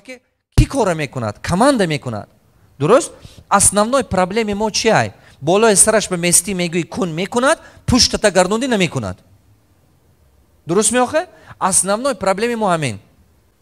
Чиба ки кӣ кора мекунад? Команда мекунад. Дуруст? Основной проблеми мо чи ай? Болои сараш ба местӣ, мегӯӣ кун, мекунад, пуштата гардондӣ, намекунад. Дуруст меохе? Основной проблеми мо ҳамин.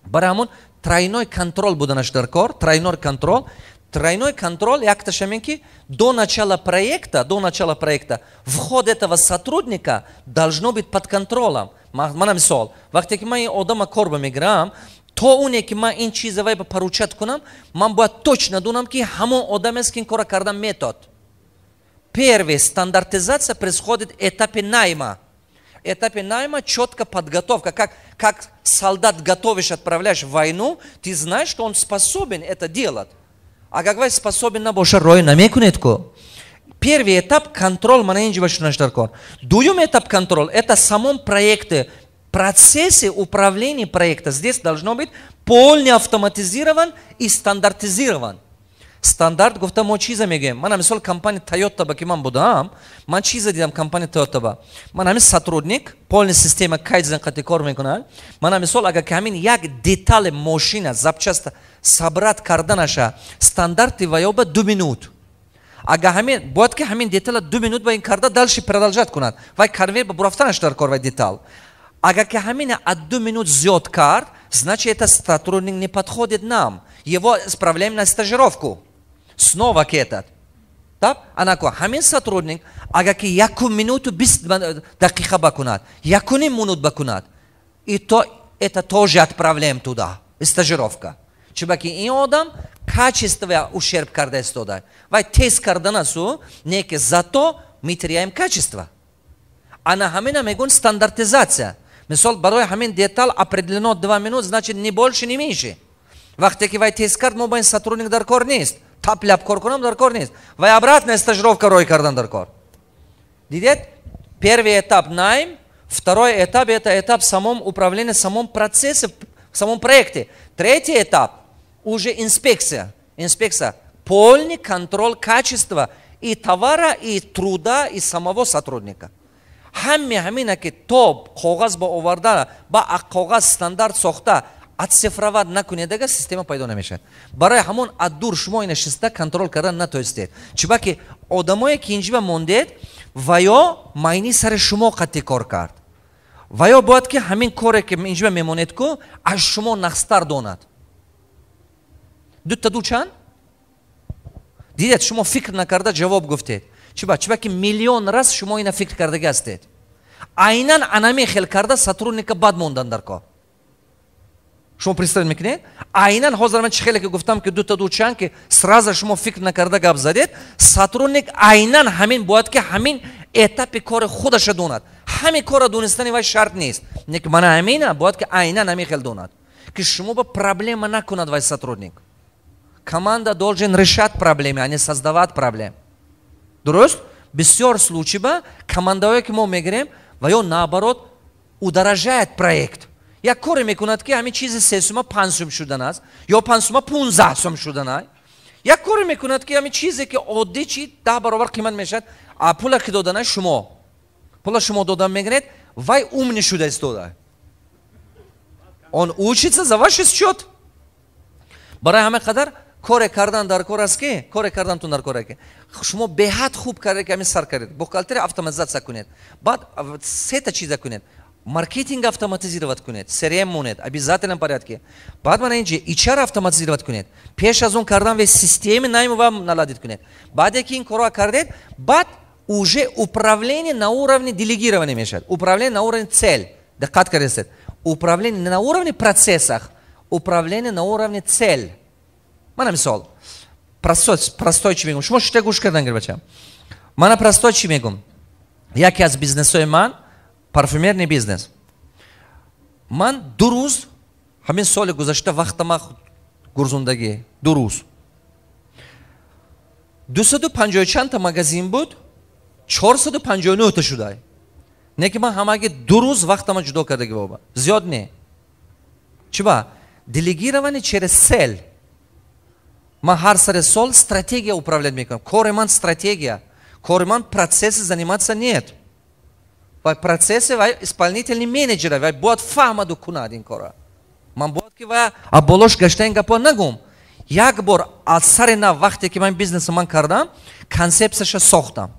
Барои ҳамон тройной контроль буданаш дар кор. Тройной контроль. Тройной контроль якташ ҳамин, ки до начала проекта, до начала проекта вход этого сотрудника должно быть под контролем. Мана мисол, вақте ки ман ин одама кор ба мегирам, то оне ки ман ин чиза вай ба поручать кунам, ман бояд точно дунам, ки ҳамон одамест, ки ин кора кардан метод. Первый, стандартизация происходит этапе найма. Этапе найма четко подготовка. Как солдат готовишь, отправляешь в войну, ты знаешь, что он способен это делать. А как вай способен набоша, рой намекунед ку. Первый этап контроль, мана инҷи ба дар кор. Дуюм этап контроль, это самом проекте, процессе управления проекта. Здесь должно быть полный автоматизирован и стандартизирован. Стандарт гуфта мо чиза мегӯем? Мана мисол, компания Тойота ба ки ман будам, ман чиза дидам компания Тойота ба. Ман ҳамин сотрудник полный система кайдзен қати кор мекунад. Мана мисол, агар ки ҳамин як детали мошина, запчасть собрать карданаша, стандарти ваёба 2 минут. Агар ҳамин бояд ки ҳамин детала 2 минут ба ин карда, дальше продолжать кунад, вай конвейер ба бурафтанаш дар кор. Вай детал агар ки ҳамин аз 2 минут зиёд кард, значит, это сотрудник не подходит нам, его отправляем на стажировку снова к этот. Так? Анако, ҳамин сотрудник, агар ки 1 минуту 20 дақиқа бакунад, 1,5 минут бакунад, и то это тоже отправляем туда, стажировка. Чунки ин одам качество ущерб карда истода. Вай тез карданасу, не ки зато мы теряем качество. Ана ҳамина мегӯн стандартизация. Мисол, барои ҳамин детал определено 2 минут, значит, ни больше, ни меньше. Вақте ки вай тез кард, мо ба ин сотрудник дар кор нест. Тапляп кор кунам дар кор нест. Вай обратная стажировка рой кардан дар кор. Дидед? Первый этап найм, второй этап это этап самом управлении, самом процессе, в самом проекте. Третий этап уже инспекция. Инспекция. Полный контроль качества и товара, и труда, и самого сотрудника. Ҳаме ҳамина ки то коғаз ба оварда, ба коғаз стандарт сохта, оцифровать накунед, ага система пайдо намешавад. Барои ҳамон аз дур шумо ина шиста контроль кардан натоистед. Чиба ки одамое ки инҷиба мондед, ва ё майни сари шумо қатъи кор кард, ва ё бояд ки ҳамин коре ки инҷиба мемонед ку, аз шумо нақстар донад. Дута ду чанд? Дидед, шумо фикр накарда ҷавоб гуфтед. Чиба? Чиба ки миллион раз шумо ина фикр кардагӣ ҳастед. Айнан анаме хел карда сотрудника бад мондан дар кор. Шумо представить мекунед, айнан ҳозир ман чӣ хеле ки гуфтам, ки дута ду чанд, ки сразу шумо фикр накарда гап задед, сотрудник айнан ҳамин бояд ки ҳамин этапи кори худаша донад. Ҳамин корро донистани вай шарт нест, не ки мана ҳамина бояд ки айнан ҳамин хел донад, ки шумо ба проблема накунад вай сотрудник. Команда должен решать проблемы, а не создавать проблем. Дуруст? Бисёр случай ба командаое ки мо мегирем, ва ё наоборот удорожает проект. Як коре мекунад, ки ҳамин чизи 3 сума 5 сум шудан аст ё 5 сума 15 сум шудан. Як коре мекунад, ки ҳамин чизе ки оддӣ чи 10 баробар қимат мешавад. А пула ки додана, шумо пула шумо додан мегиред, вай умный шуда истода, он учится за ваш счет. Барои ҳама қадар коре кардан дар кор аст, ки коре кардантун дар кор, ки шумо беҳад хуб карде, ки ҳамин сар кардед. Бухгалтерия автоматизация кунед, баъд сета чиза кунед: маркетинг автоматизировать кунед, CRM монед обязательном порядке, баъд мана инҷи HR автоматизировать кунед, пеш аз он кардан ве системи найма ва наладить кунед. Баъде ки ин корро кардед, баъд уже управление на уровне делегирования мешавад, управление на уровне цель. Диққат кардед: управление на уровне процессах, управление на уровне цель. Мана мисол, простой, простой чӣ мегӯм, шумо шита гӯш кардан гир, бачам. Мана простой чӣ мегӯм: яке аз бизнесҳои ман парфюмерный бизнес. Ман 2 рӯз ҳамин соли гузашта вақтама гурзундагӣ, 2 рӯз 250 чандта магазин буд, 459-та шуда. Не ки ман ҳамаги 2 рӯз вақтама ҷудо кардагӣ боба, зиёд не. Чиба? Делегирование через цель. Ман ҳар сари сол стратегия управлять мекунам. Кори ман стратегия, кори ман процессы заниматься нет. Вай процессы, вай исполнительный менеджера, вай бояд фаҳмаду кунад ин кора. Ман бояд Ки ва болош гашта ин гапо нагум. Як бор аз сари нав, вақте ки ман бизнеса ман кардам, концепсияша сохтам.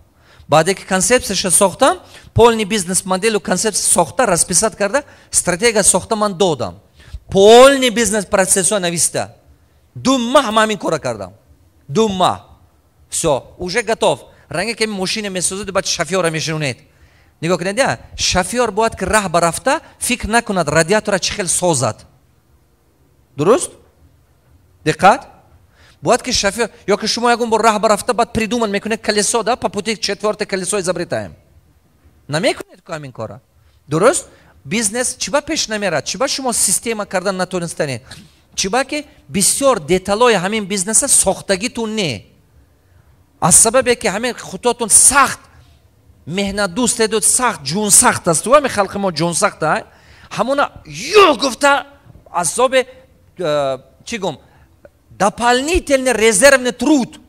Баъде ки концепсияша сохтам, полный бизнес моделу концепсия сохта, расписать карда, стратегия сохта, ман додам. Полный бизнес процессо нависта. 2 маҳ ман ҳамин кора кардам. 2 маҳ. Все, уже готов. Ранге ки мошина месозад, баъд шофёра мешунед. Нигоҳ кунед, я шофёр бояд ки раҳ ба рафта фикр накунад, радиатора чӣ хел созад. Дуруст? Диққат, бояд ки шофёр ё ки шумо ягон бор раҳ ба рафта, баъд придуман мекунед колесо, да, по пути четвёртое колесо изобретаем. Намекунед ку ҳамин кора. Дуруст? Бизнес чиба пеш намерад? Чиба шумо система кардан натонистанед? Чиба ки бисёр деталои ҳамин бизнеса сохтагитун не. Аз сабабе ки ҳамин худотон сахт меҳнатдӯстеду сахт ҷунсахт аст, ҳами халқи мо ҷунсахт, ҳамона ё гуфта асоби чӣ гум, дополнительный резервный труд,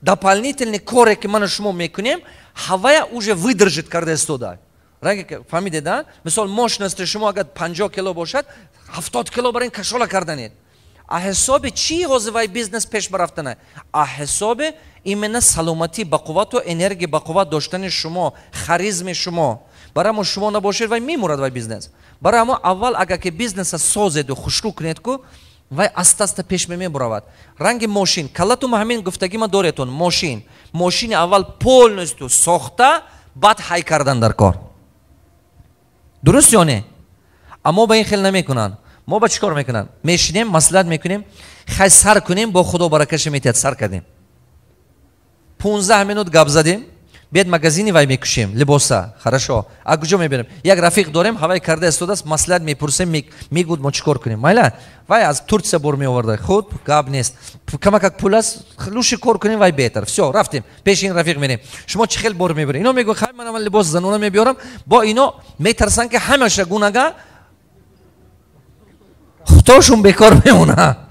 дополнительный коре ки ману шумо мекунем, ҳавая уже выдержит карда истода. Фаҳмиде, да? Мисол, мощности шумо агар 50 кило бошад, 70 кило бар ин кашола карданед. А ҳисоби чӣ ҳозир вай бизнес пеш барафтана? А ҳисоби именно саломатӣ бақуввату энергия бақувват доштани шумо, харизми шумо. Барои мо шумо набошед, вай мемурад вай бизнес. Барои мо аввал агар ки бизнеса созеду хушрӯ кунед ку, вай аста аста пеш мебуравад. Ранги мошин, калатума ҳамин гуфтагима доретон. Мошин, мошини аввал полностью сохта, баъд ҳай кардан дар кор. Дуруст ё не? Аммо ба ин хел намекунанд. Мо ба чӣ кор мекунанд? Мешинем, маслиҳат мекунем, хай, сар кунем, бо Худо баракаша метиҳад. Сар кардем, 15 минут гап задем, биед магазини вай мекушем либоса. Хорошо, а куҷо мебирем? Як рафиқ дорем, ҳавай карда истодааст, маслиҳат мепурсем, мегӯд мо чӣ кор кунем. Майла, вай аз Турсия бор меоварда, худ гап нест, камакак пул аст, лучше кор кунем, вай беҳтар. Все, рафтем пеши ин рафиқ, мерем: шумо чӣ хел бор мебарем? Ино мегӯ: хай, ман либос занона мебиёрам. Бо ино метарсанд, ки ҳамаша гунага худошун бекор мемона.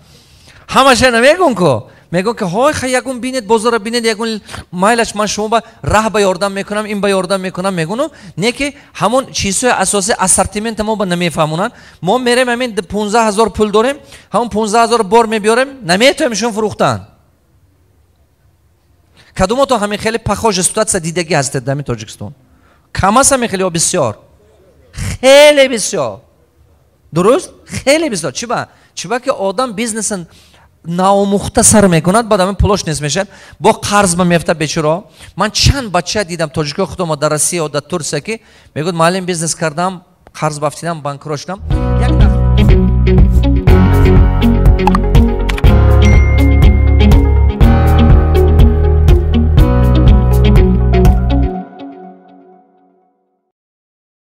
Ҳамаша намегӯн ку, мегӯн ки ҳой, хай, ягон бинед, бозора бинед, ягон майлаш, ман шумо ба раҳ ба ёрдам мекунам, ин ба ёрдам мекунам, мегӯну не, ки ҳамон чизҳои асосии ассортимента мо ба намефаҳмонанд. Мо мерем, ҳамин 15 000 пул дорем, ҳамон 15 000 бор мебиёрем, наметавонем шун фурӯхтан. Кадомото ҳамин хеле похожа ситуация дидагӣ ҳастед дар ҳамин Тоҷикистон? Кам аст ҳамин хеле ё бисёр? Хеле бисёр. Дуруст, хеле бисёр. Чиба? Чиба ки одам бизнеса наомӯхта сар мекунад, баъд ҳамин пулош нест мешавад, бо қарз ба меафтад бечуро. Ман чанд бача дидам, тоҷикои худомо, дар Россия, дар Турсия, ки мегӯяд: муаллим, бизнес кардам, қарз бафтидам, банкрот шудам. Як